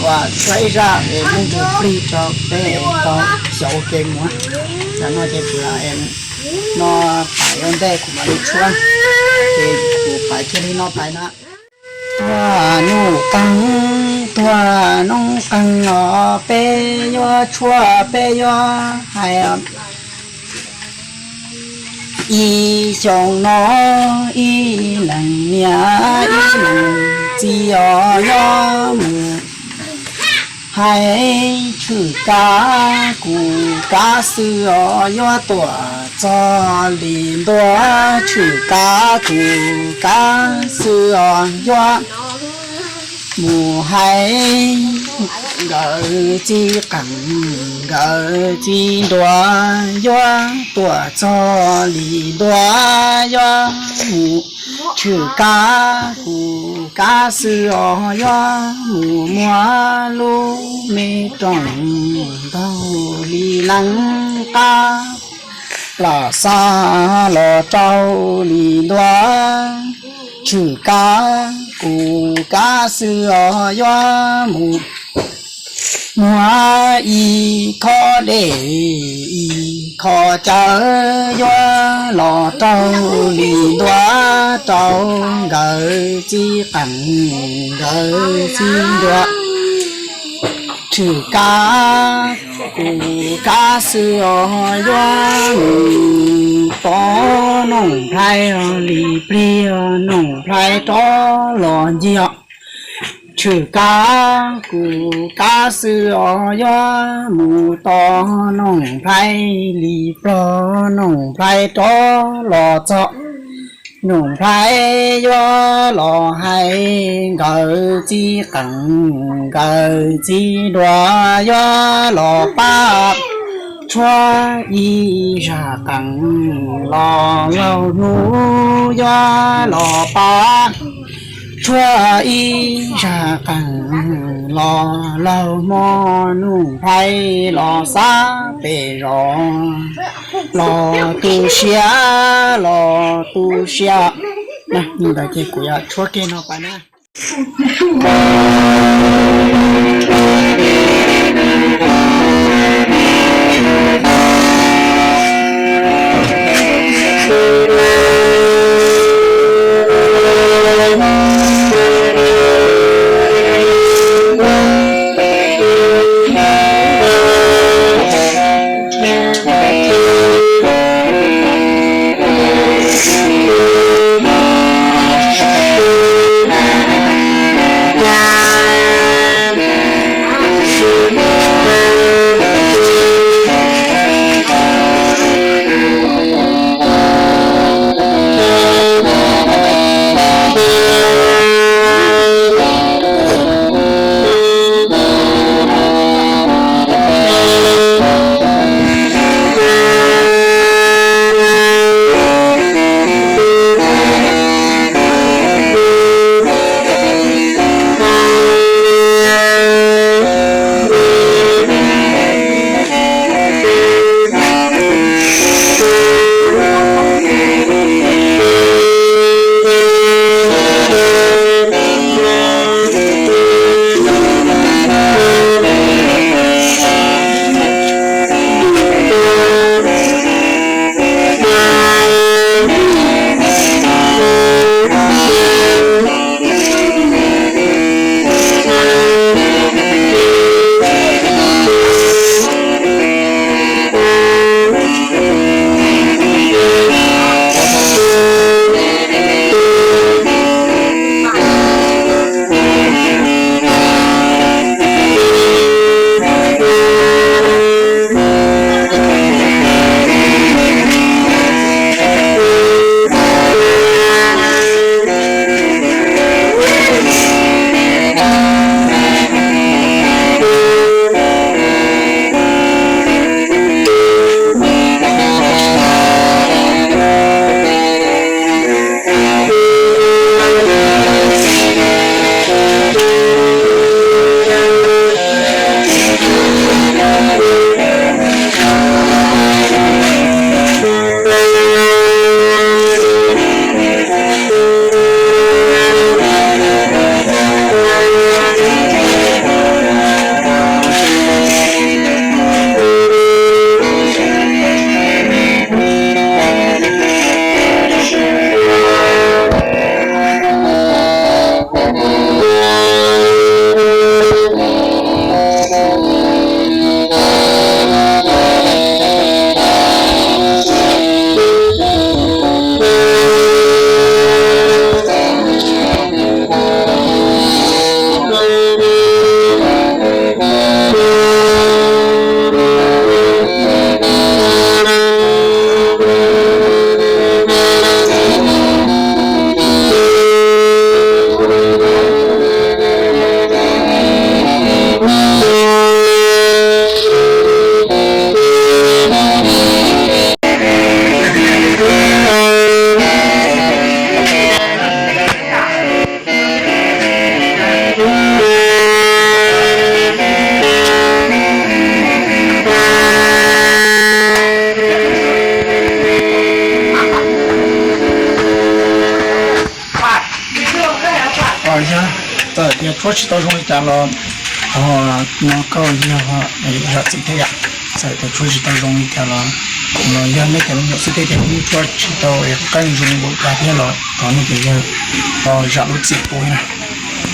Uas tshuab ib zaj es muaj tus plig rau peb tau xyaum ua ke mus. Tam no ces kuv no pais ua ntej kuv mam li tshuab, ces kuv pais kiag li no pais na. Tuaj nub qeeg, tuaj nub qeeg os, peb yuav tshuab peb yuav hais ib xyoos no ib leeg niam ib leeg txiv os yuav mus hais tshwm kab kuv kab xwb os yuav tuaj txog li ntua, tshwm kab kuv kab xwb os yuav mus hais nkawd txiv qeej nkawd txiv nruas yuav tuaj txog li ntua yuav mus tshwm kab kuv kab xwb os yuav mus muab lub me rooj ntaug li nees qab los xa los rau li ntua, tshwm kab kuv kab xwb os yuav mus muab ib khob dej ib khob cawv yuav los rau li ntua, rau nkawd txiv qeej nkawd txiv nruas, tshwm kab kuv kab xwb os yuav mus tom Noom Nplhaib li plig, Noom Nplhaib rov los ncig, tshwm kab kuv kab xwb os yuav mus tom Noom Nplhaib li plaub, Noom Nplhaib rov los txog, Noom Nplhaib yuav los hais nkawd txiv qeej nkawd txiv nruas yuav los pab tshuab ib zaj qeej los laug hnub, yuav los pab tshuab ib zaj qeej los laug hmo, Noom Nplhaib los xab pem zos los tu siab los tu siab. Ntawd ces kuv yuav tshuab kiag no pais na. Txawm tias tshuab tsis tau zoo li cas los, qhov no koj yog zam txim thiab yom. Txawm tias tshuab tsis tau zoo li cas los, yog nej cov me nyuam xwb thiab tias nej tshuab tsis tau qeej zoo li cas thiab los thov nej cov yawg zam lub txim pub na.